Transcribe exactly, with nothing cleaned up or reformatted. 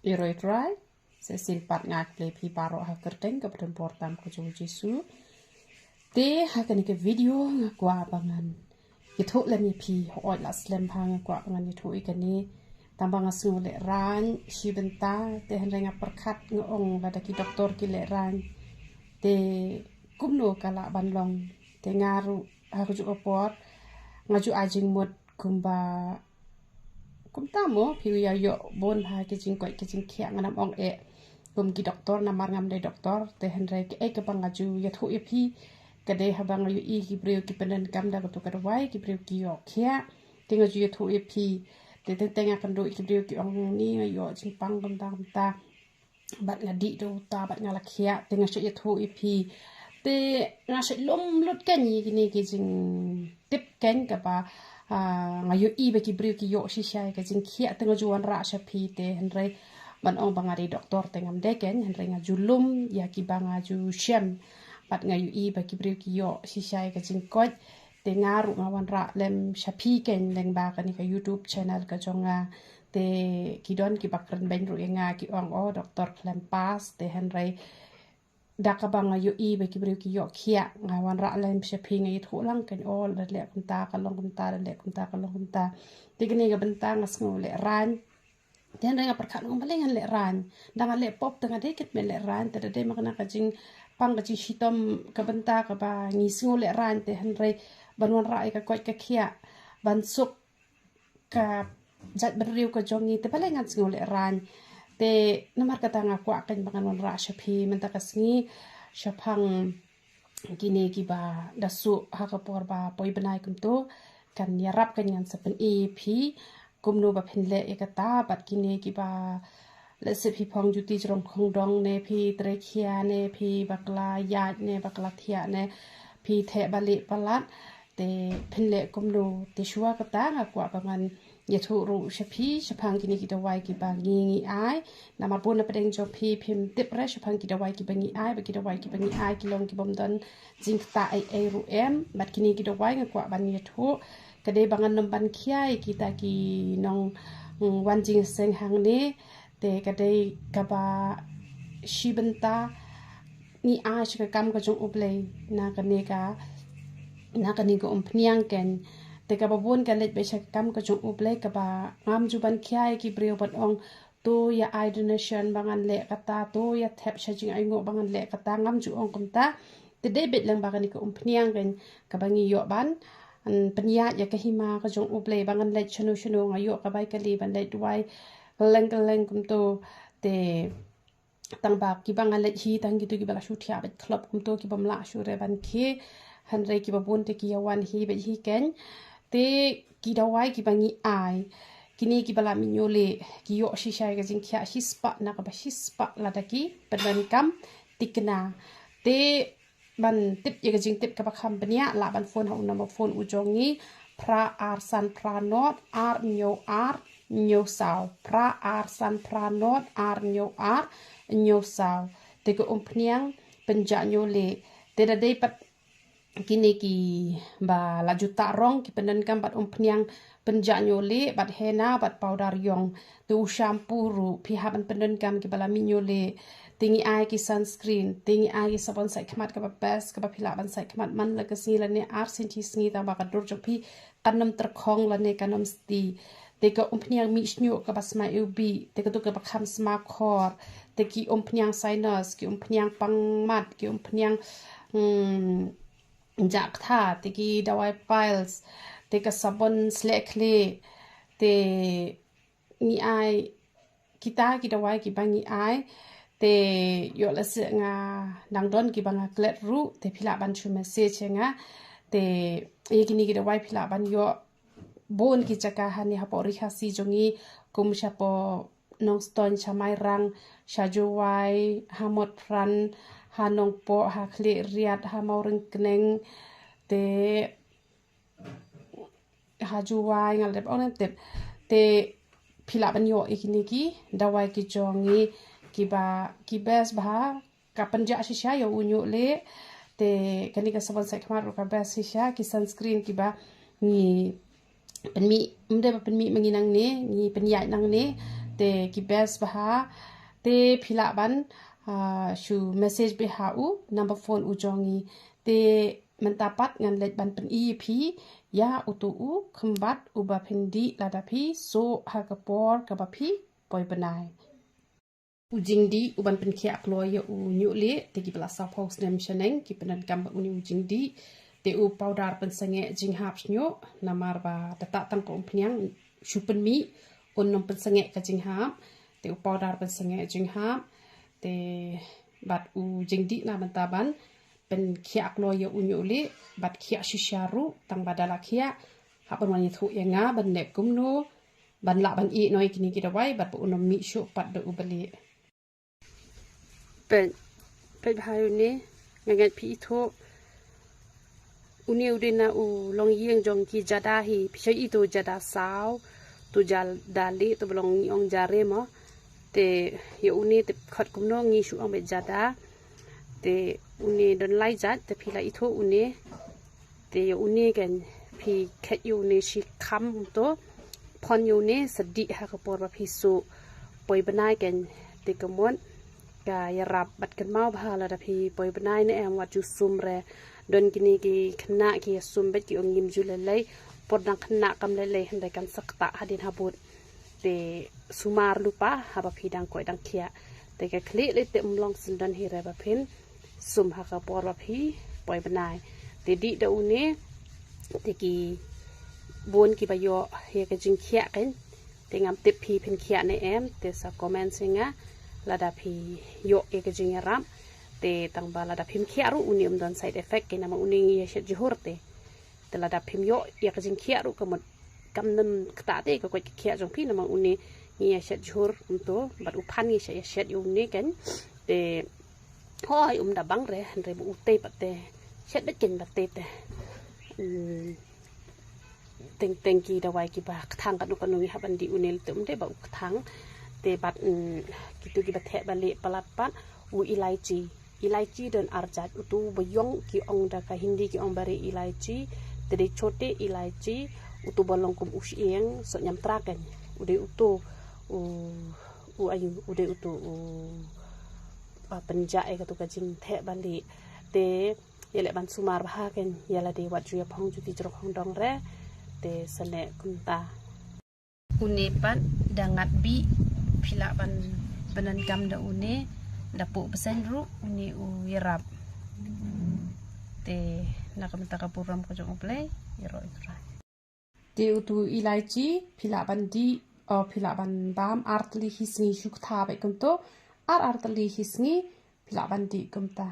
Ïaroit rai, sa shisien pat nga klet ïa phi baroh ha ka kyrteng kaba don bor tam ka jong u Jisu. Te ha kane ka video nga kwah ba ngan ïathuh lem ïa phi, hooid la slem bha nga kwah ba ngan ïathuh ïa kane. Tang ba nga sngew lehraiñ shi bynta, te hynrei nga pyrkhat nga ong lada ki doktor ki lehraiñ, te kumno ka lah ban long. Te nga ruh ha kajuh ka por nga ju ai jingmut kumba kumta mo phi ïa ïoh bun bha ki jingkoit ki jingkhiah. Ngan ym ong eh kum ki doktor namar ngam dei doktor, te hynrei kaei kaba nga ju ïathuh ïa phi ka dei haba nga ïohi ki briew ki pyndonkam da katu ka dawai, ki briew ki ïoh khiah. Te nga ju ïathuh ïa phi, te teng teng nga kynduh ïa ki briew ki ong ni nga ïoh jingpang kumta kumta, bad nga dih da uta bad nga la khiah, te nga shait ïathuh ïa phi. Te nga shait lum lut kein ïa kine ki jingtip kein kaba, ah, nga ïohi ba ki briew ki ïoh shisha ïa ka jingkhiah, te nga ju wanrah sha phi. Te hynrei ban ong ba nga dei doktor te ngam dei kein, hynrei nga ju lum ïa kiba nga ju shem bad nga ïohi ba ki briew ki ïoh shisha ïa ka jingkoit. Te nga ruh nga wanrah lem sha phi kein lyngba kane ka YouTube channel ka jong nga. Te ki don kiba kren beiñ ruh ïa nga ki ong, oh, doktor khlem pass, te hynrei da kaba nga ïohi ba ki briew ki ïoh khiah, nga wanrah lem sha phi, nga ïathuh lang kein, oh, da leh kumta ka long kumta, da leh kumta ka long kumta. Te kane ka bynta nga sngew lehraiñ. Te hynrei nga pyrkhat nga ong balei ngan lehraiñ, da nga leh pop te nga dei kit me lehraiñ, te da dei ma kane ka jingpang ka jingshitom ka bynta kaba ngi sngew lehraiñ, te hynrei ban wanrah ïa ka koit ka khiah, ban suk ka jaitbynriew ka jong ngi, te balei ngan sngew lehraiñ. Te namar kata nga kwah kein ba ngan wanrah sha phi mynta ka sngi shaphang kine kiba da suh ha ka por ba poi bnai kumto. Kan ïarap kein ngan sa pyni ïa phi kumno ba phin leh ïa kata, bad kine kiba lehse phi phong juti jrong khongdong ne phi trei khia ne phi bakla ïaid ne bakla thiah ne phi theh ba lieh palat, te phin leh kumno. Te shuwa kata nga kwah ba ngan ïathuh ruh sha phi shaphang kine ki dawai kiba ngi ngi ai. Namar bun na pdeng jong phi phim tip re shaphang ki dawai kiba ngi ai, ba ki dawai kiba ngi ai ki long ki bym don jingktah ei ei ruh em. Bad kine ki dawai nga kwah ban ïathuh ka dei ba ngan ym ban khia ïa kita ki nong, mm, wan jingïaseng hangne. Te ka dei kaba shi bynta ngi ai sha ka kam ka jong U Blei na kane ka, na kane ka umphniang kein. Te kaba bun ka leit beit sha ka kam ka jong U Blei, kaba ngam ju ban khia ïa ki briew ban ong to ïa ai donation ba ngan leh kata, to ïa thep sha jingainguh ba ngan leh kata, ngam ju ong kumta. Te dei beit lyngba kane ka umphniang kein kaba ngi ïoh ban, mm, pynïaid ïa ka hima ka jong U Blei ba ngan leit shano shano, nga ïoh ka bai kali ban leit duwai kylleng kylleng kumto. Te tang ba kiba nga leit hi tang kito kiba la shu thiah beit khlop kumto, kibym lah shuh re ban khie. Hynrei kiba bun te ki ïa wan hi beit hi kein. Te ki dawai kiba ngi ai, kine kiba la mih ñiuh lieh ki ïoh shisha ïa ka jingkhiah shispah na kaba shispah lada ki pyndonkam thikna. Te ban tip ïa ka jingtip kaba kham bniah, lah ban phone ha u number phone u jong ngi, phra ar san phra not ar hynñiew ar hynñiew saw, phra ar san phra not ar hynñiew ar hynñiew saw. Te ka umphniang pynjah ñiuh lieh. Te da dei pat kine kiba la ju tah rong ki pyndonkam bad umphniang pynjah ñiuh lieh bad henna bad powder ïong. Te u shampoo ruh phi hap ban pyndonkam kiba la mih ñiuh lieh. Te ngi ai ki sunscreen, te ngi ai ki sabon sait khmat kaba best kaba phi lah ban sait khmat man la ka sngi lane ar sien shi sngi, tang ba ka dur jong phi kan ym tyrkhong lane kan ym sti. Te ka umphniang mih shñiuh kaba sma iwbih, te katu kaba kham sma khor, te ki umphniang sinus, ki umphniang pangmat, ki umphniang, hmm, jaktha, te ki dawai piles, te ka sabon sleh khlieh, te ngi ai kita ki dawai kiba ngi ai. Te ïoh lehse nga nang don kiba nga klet ruh, te phi lah ban shu message ïa nga. Te ïa kine ki dawai phi lah ban ïoh bun ki jaka hangne hapoh Ri Khasi jong ngi, kum shapoh Nongstoiñ sha Mairang, sha Jowai, ha Motphran, ha Nongpoh, ha Khliehriat, ha Mawryngkneng, te ha Jowai, nga la dep ong ne tip. Te phi lah ban ïoh ïa kine ki dawai ki jong ngi kiba ki best bha, ka pynjah shisha ïa u ñiuh lieh. Te kane ka sabon sait khmat ruh ka best shisha, ki sunscreen kiba ngi pynmih, ym dei ba pynmih ma ngi nangne, ngi pynïaid nangne. Te ki best bha, te phi lah ban, ah, shu message bha ha u number phone u jong ngi. Te mynta pat ngan leit ban pyni ïa phi ïa uto u khymbat uba phin dih lada phi soh ha ka por kaba phi poi bnai. U jingdih uban pynkhiah kloi ïa u ñiuh lieh, te kiba la saw phew snem shaneng ki pyndonkam bad une u jingdih. Te u powder pynsangeh jinghap shñiuh, namar ba da tah tang ka umphniang shu pynmih, un nym pynsangeh ka jinghap. Te u powder pynsangeh jinghap, te bad u jingdih na bynta ban pynkhiah kloi ïa u ñiuh lieh, bad khiah shisha ruh, tang ba da la khiah, hap ban wan ïathuh ïa nga ban leh kumno ban lah ban ïeh noh ïa kine ki dawai bad ba un nym mih shuh pat da u ba lieh. Peit, peit bha une, nga ngeit phi ithuh. Une u dei na u longïing jong ki jada hi, phi shu i to jada saw, to jada lieh, to ba long ngi ong jare mo. Te ïa une te khot kumno ngi shu ong beit jada. Te une don lai jait, te phi la ithuh une. Te ïa une kan phi khet ïa une shi kham to. Phon ïa une sa dih ha ka por ba phi soh poi bnai kan, te ka mut ka ïarap bad kynmaw bha lada phi poi bnai ne em, wat ju sum re. Don kine ki khynnah ki ïa sum beit, ki ong ngim ju lei lei. Por dang khynnah kam lei lei hynrei kan sa ktah hadien habud. Te sumar lypa haba phi dang koit dang khiah. Te ka khlieh lei te ym long syndon hi re ba phin sum ha ka por ba phi poi bnai. Te dih da une, te ki bun kiba ïoh ïa ka jingkhiah kan. Te ngam tip phi phin khiah ne em, te sa comment sha nga lada phi ïoh ïa ka jingïarap. Te tang ba lada phim khiah ruh une um don side effect kan, namar une ngi ïa shet jhur te. Te lada phim ïoh ïa ka jingkhiah ruh ka mut kam nym ktah te ka koit ka khiah jong phi, namar une ngi ïa shet jhur um to, bad u phan ngi shet ïa shet ïa une kan. Te hoi um da bang re, hynrei ba u te pat te shet beit kan ba te te. Hmm. Teng teng ki dawai kiba kthang katno katno ngi hap ban dih une, te um dei ba u kthang. Te bad, mm, kitu kiba theh ba lieh palat pat u ilaichi. Ilaichi don ar jait, utu ba ïong ki ong da ka Hindi ki ong bari ilaichi, te dei chote ilaichi, utu ba long kum u shyieng soh ñiamtra kan. U dei utu u, u ayu, u dei utu u ba pynjah ïa katu ka jingtheh ba lieh. Te ïa leh ban sumar bha kan, ïa lade wat ju ïa phong juti jrong hong dong re. Te sa leh kumta. Une pat da ngat bih, phi lah ban pyndonkam da une, da pok bseiñ ruh une u ïarap. Te na ka bynta ka burom ka jong U Blei, ïaroh ïa U Trai. Te utu ilaichi phi lah ban dih, o phi lah ban bam ar tylli hi sngi, shu ktha beit kumto, ar ar tylli hi sngi phi lah ban dih kumta.